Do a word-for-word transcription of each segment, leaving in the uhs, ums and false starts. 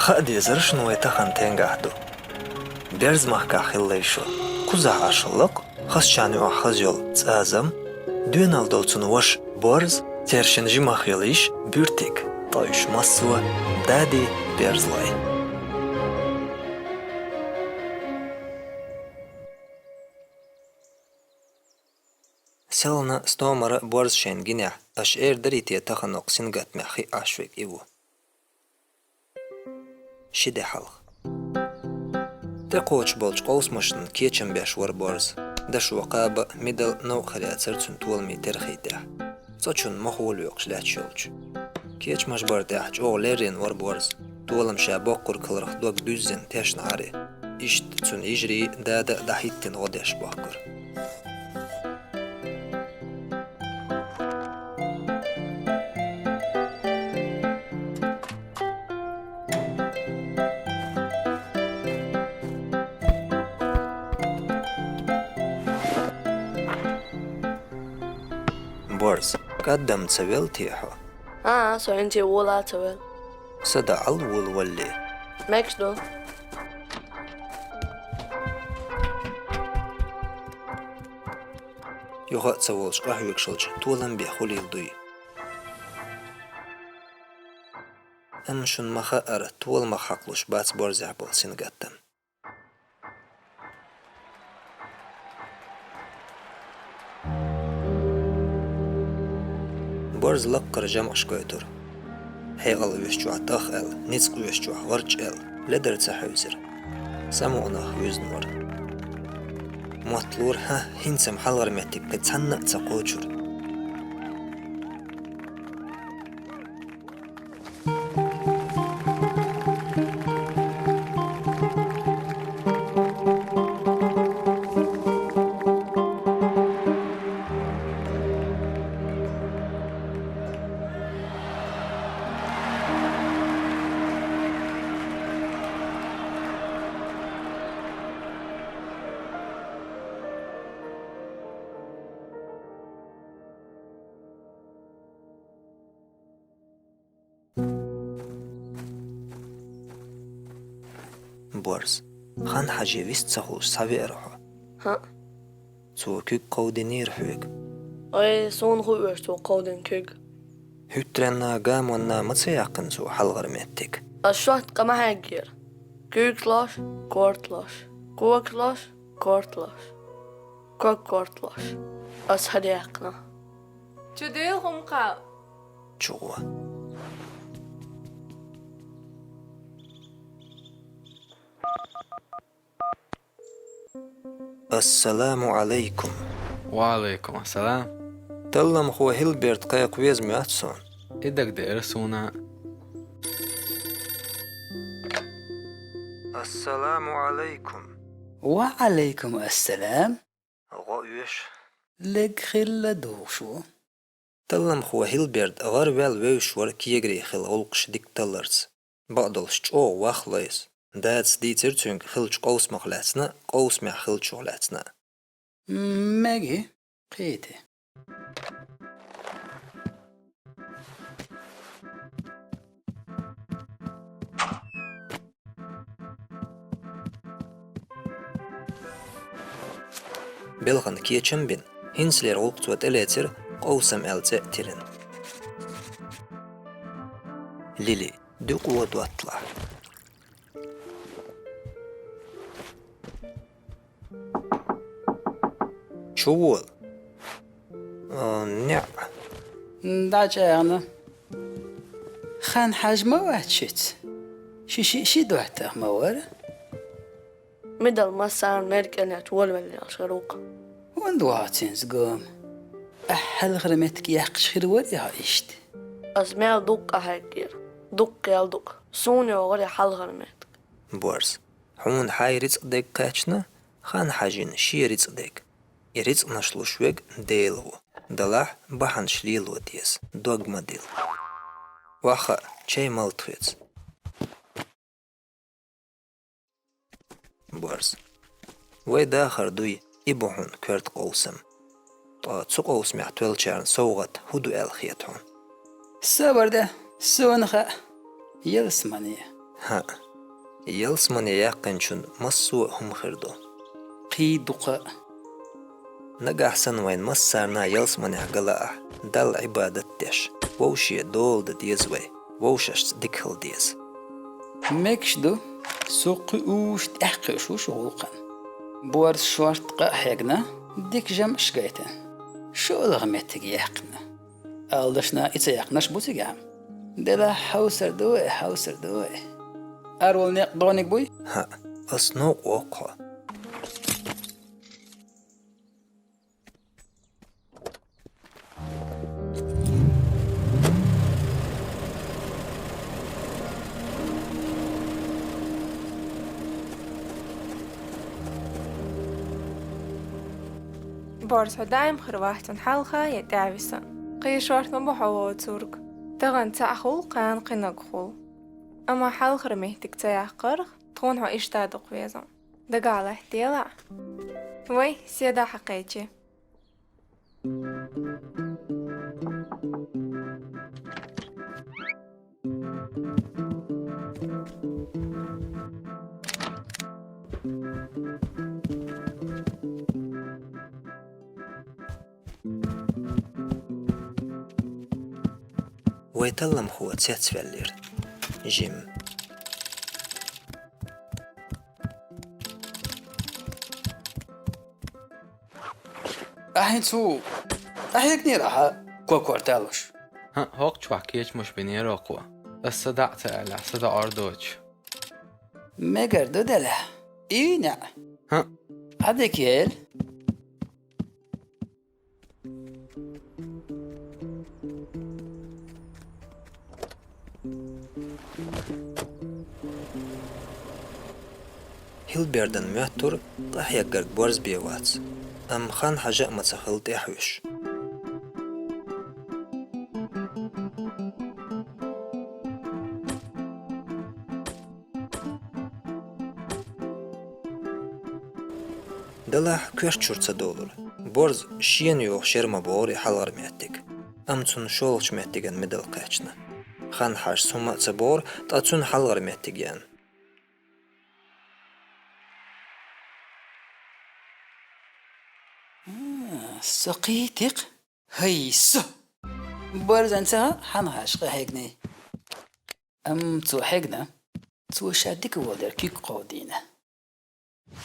Кхаъ дезарш вай тахан тенгахь ду. Берзмахкахь хилла шо. Кхузахь Ӏаш лакха, хазачарна юкъахь хаза йолу цӀазам, доьналла долу цуьнан ваша Борз, церан шина жимах йолу йиша Буьртиг, ткъа уьш массо а дади берзалой. Селхана, Стомара, Борз шайна гинехь, аша эр дарий те тахана окху сингаттамехь хиъ Ӏаш верг и ву? Ши де хьалха. ТӀекхочуш болчу къовсамашна кечам беш вара Борз. Дашо кхаба, мидал новкъа хир яцара цуьнан толамийн терхи тӀехь. ЦӀа чунна мохо лоькхуш лаьтташ йолчу. Кечамаш бар тӀехь чӀогӀа леррина вара Борз. Толам ша боккхург хиларх дог дуьззина тешна Ӏари. Иштта цуьнан йижарий, дада а дӀахӀиттина гӀо деш бохкура. Борз, кӀаддам ца велла те хьо? ХӀан, со хӀинца а вола ца велла. Са даӀал волавалале. Мегаш ду. Юха а ца волуш къахьоьгуш йолчу толам бен хуьлийла дуй. Амма шуна ма-хаъара, толамах хьакхалуш бац Борзехь болу сингаттам. Борз лаккхара жамӀаш гойтура. Хьекъал оьшучохь тӀах аьлла, ницкъ оьшучохь гӀарч аьлла, ледар ца хьевзира. Самукъанах вуьзна вара. Мотт лора, хӀан, хӀинца-м хьалхара меттиг кхин цхьанна а ца кхочура. Борз, Хан-Хьаьжи вист ца хуьлуш схьавеара хьо? ХӀаъ. Цо куьг кховдийнийра хьоьга? Ой, суна хууш цо кховдийна куьг. ХӀуьттаренна, гамонна ма ца яьккхина цо хьалхара меттиг? Ас шортта къа ма хьеггера. Куьйгаш лош, корта лош, когаш лош, корта лош. Ког корта лош. Ас хьадаьккхина. Чу дуьйла хӀума кхаъ. Чу гӀо. Ассаламу Ӏалайкум. Ва Ӏалайкум ассалам. Талламхо Хилберт кхайкха веза моьтту суна. И дагадеара суна. Ассаламу Ӏалайкум. Ва Ӏалайкум ассалам. ГӀо оьшу. Лег хилла дугӀуш ву. Талламхо Хилберт гӀараваьлла вевзаш вара кегари хилла гӀуллакхаш дика талларца. Бакъдолуш чӀогӀа вахло иза. Дадас дийцира цуьнга хиллачу къовсамах лаьцна, къовсамехь хиллачух лаьцна. Меги, кхийти. Белхан кечам бина, хӀинцалера гӀуллакх цо тӀелецира, къовсам аьлла цӀе а тиллина. Лили, дукъо дотталахь. Чу вола. А, неӀ. ДӀачӀагӀна. Хан-Хьаьжа ма вац шуьца? Ши шиъ ши доттагӀа ма вара? Мидал массарна мер кӀел нечу волавелла ялш хир ву-кх. ХӀунда вац иза гома? Ахь хьалхара меттиг яьккхича хир варий хьо иштта? Ас мел дукха къахьеггера. Дукха ял ду-кх. Суна йогӀур я хьалхара меттиг. Борз. Хьуна хьайн рицкъ дерг кхаьчна, Хан-Хьаьжина шен рицкъ дерг. И рицкъанаш луш верг Дела ву. Делахь, бахьанаш лело деза, дог ма дилла. Охьахаа, чай малта хеца. Борз. Вай дахар дуй, и бу хьуна коьрта къовсам. Ткъа цу къовсамехь тоьллачарна совгӀат хӀун ду аьлла хета хьуна? Собар де, суна хаьа. Ялсамане, ХӀаъ, ялсамане яьккхинчун массо а хӀума хир ду. Кхий дукха а. Нагахь санна вайн массарна ялсаманехь ган лаахь, Далла Ӏибадат деш, вовше дола дан деза вай, вовшашца дика хила деза. Мегаш ду, со кхуьуш тӀаьхьакхуьуш ву шу гӀуллакхана. Борз шортта къа а хьегна, дика жамӀаш гайтина. ШолгӀа меттиг яьккхина. Ала дашна и ца яьккхинарш бу цигахь. Делахь хьовсар ду вай, хьовсар ду вай. Аравала некъ догӀаниг буй? ХӀаъ, ас новкъа воккху хьо. Борз, хьо даим хир вац цунна хьалха я тӀаьхьа виса. Кхин шортта ма бу хьо воцург. Тахана цхьаъ хул, кхана кхин нагахь хул. Амма хьалхара меттиг ца яккхарх, тхуна хьо иштта дукха веза. Дагахь латтийла. Вай, седа хьакхечи. Вай талламхо цецваьллера. Жим. Ахьа цу, ахьа кнера хьа кокор талуш. ХӀаъ, хӀокху чохь кечамаш бинера кхо. Ас са дӀа а ца аьлла, са дӀа ор доцуш. Мегар ду делахь? Ийна. ХӀаъ. Хьан дика ел? Хилбердан моьттура къахьеггарг борз бен вац, амма хан хьажа а ма ца хилла тӀаьхьа вуьш. Делахь коьрта чуьра ца довлура. Борз шена йогӀуш яра ма бохура и хьалхара меттиг, амма цунна шолгӀачу меттиган мидал кхаьчна. Хан хьажас хӀума а ца бохура, ткъа цунна хьалхара меттиг еана. Со кхийтира-кх. ХӀай, со! Борзан ца хаьа, хьан хьажа къахьегний. Амма цо хьегна, цо ша дика волу дерг куьг кховдийна.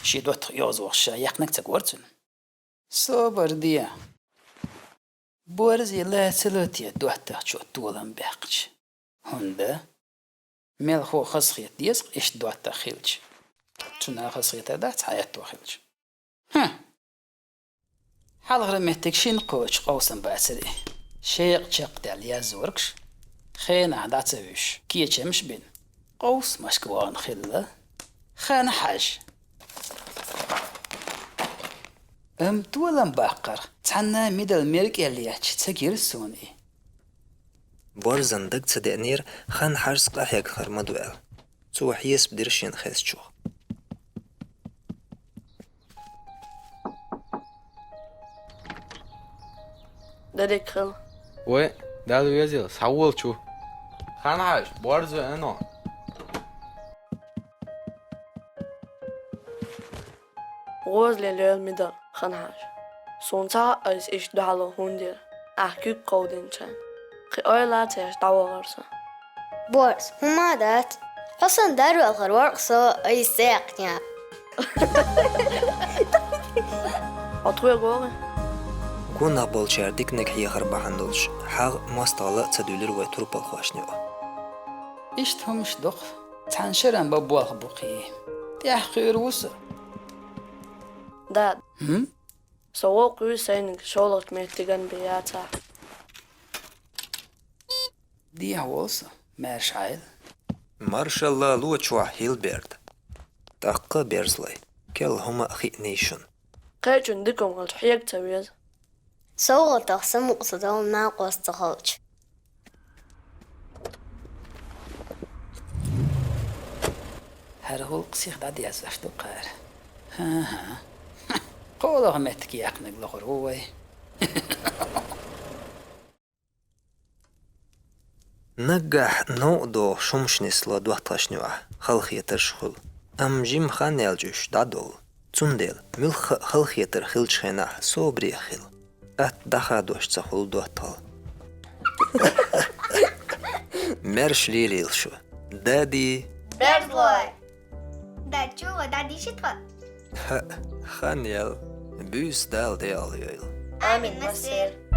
Шен доттагӀа оьгӀазвахча, ша яьккхинарг ца гора цуьнан. Собар де. Борзе ла ца ло те доттагӀчо толам баьккхича? ХӀунда? Мелхо хазахета деза-кх иштта доттагӀа хилча. Цунна хазахетар дац хьан аьтто хилча. ХӀа! Хьалхара меттиг шина кхочу къовсам бацара и. Шекъа чекхдаьлла язворгаш, хенахь дӀа ца вуьйш, кечамаш бина, къовсамашка вахана хилла. Хан хьажа. Амма толам баккхарх цхьанна мидал мера кӀел етташ ца гира суна и. Борзан дага ца деанера, хан хьажас къахьегна хир ма ду аьлла. Цо хьесап дира шена хезачух. Дерриг хила. Вай, Далла везийла, схьавола чу. Хан хьажа, борз веана. ГӀозале лела мидал, хан хьажа. Суна ца хаьа айса иштта дуьхьало хӀунда яра, ахь куьг кховдийначарна. Кхин ойла а ца еш дӀавахара со. Борз, хӀума а дац. Хьо санна дарвелхар вара-кх со, айса ца яьккхинехь. Хьо тхоьга вогӀий? Гонах болчара диканиг хьехар бахьана долуш, хьагӀ мостагӀалла а ца дуьллура вай турпалхошна юкъа. Иштта хӀумаш ду-кх. Цхьана шеран бан болх бу кхин. ТӀаьхьакхуьур ву со. Да. ХӀм? Со воккхавий сайниг шолгӀачу меттиган бен яцахь. Дехьа волу со, маьрша Ӏайла. Маршалла ло чохь, Хилберт. ТӀаккха, берзалой, керла хӀума а хиъний шуна. Кхечунна дика хӀума хилча хьега ца веза. СовгӀатах самукъа ца далла накъост ца хилча. ХӀара гӀуллакх сиха дӀадерзош ду-кх хӀара. ХӀан-хӀа. КхоалгӀа меттиг яьккхинарг лохур ву вай. Наггахь новкъа догӀу шумаш нисло доттагӀашна юкъахь, халахетарш хуьлу. Амма жимма хан яьлча уьш дӀадовла. Цундела, муьлхха а халахетар хиллачу хенахь собаре хила. Атта дӀахадош ца хуьлу доттагӀалла. Маьрша лелийла шу. Дади! Берзалой! Дади, чу вай, дади, ши тхо? ХӀаъ, хан яьлла. Буьйса Дала декъала йойла. Амин, массеран!